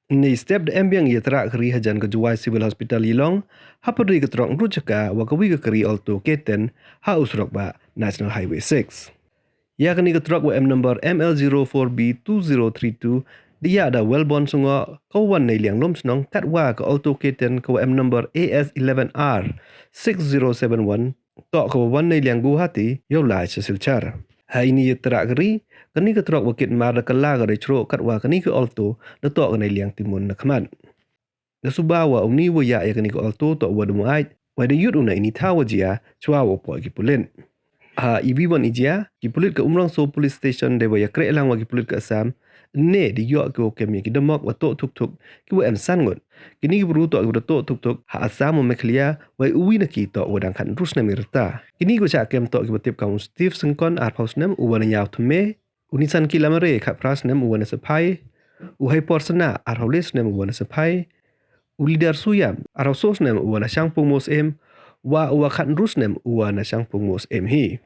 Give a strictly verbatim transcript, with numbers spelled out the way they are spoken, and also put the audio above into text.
Ni step da em biang ya trak kari hajan ka Jowai Civil Hospital Shillong, hapyrdi ka trok ynru chaka wa kawi ka kari Alto K ten ha u surok bah National Highway six. Ya kani ka trok wa em number M L zero four B two zero three two, da ya da Wellborn Sungok, ka wan nei liang Lumshnong, katwa ka Alto K ten ka wa em number A S eleven R six zero seven one, toh ka wa wan nei liang Guwahati yow lai cha Silchar. Ha ini ya trak kari, kani ka trok wa kit mar da ka la ka rechro, katwa kani ka Alto da toh ka nei liang Timun na khmat. Da suba wa uni wa ya ya kani ka Alto toh wa da muaid, wa da yut u na ini thaw wa jia, chwa wa poi ki pulit. Ha iwi wan i jia, ki pulit ka Umrangso Police Station da wa ya kreh lang wa ki pulit ka Assam, ne da yoh ki wa kem ya ki damok wa toh thuk thuk, ki wa em san ngut. Kini ki bru toh ki wa da toh thuk thuk ha Assam wa Meghalaya, wa uwi na ki toh wa dang khat ynru snem i rta. Kini ki wa chah kem toh ki wa tip kam u Steve Syngkon, arphaw snem, u wa na Ñiawthme, u Nisan Kilamare, khatphra snem, u wa na Sephai, u Haiporsana, arphaw le snem, u wa na Sephai, u Lidar Suyam, arphaw so snem, u wa na Shangpung Mosem, wa u wa khat ynru snem, u wa na Shangpung Mosem hi.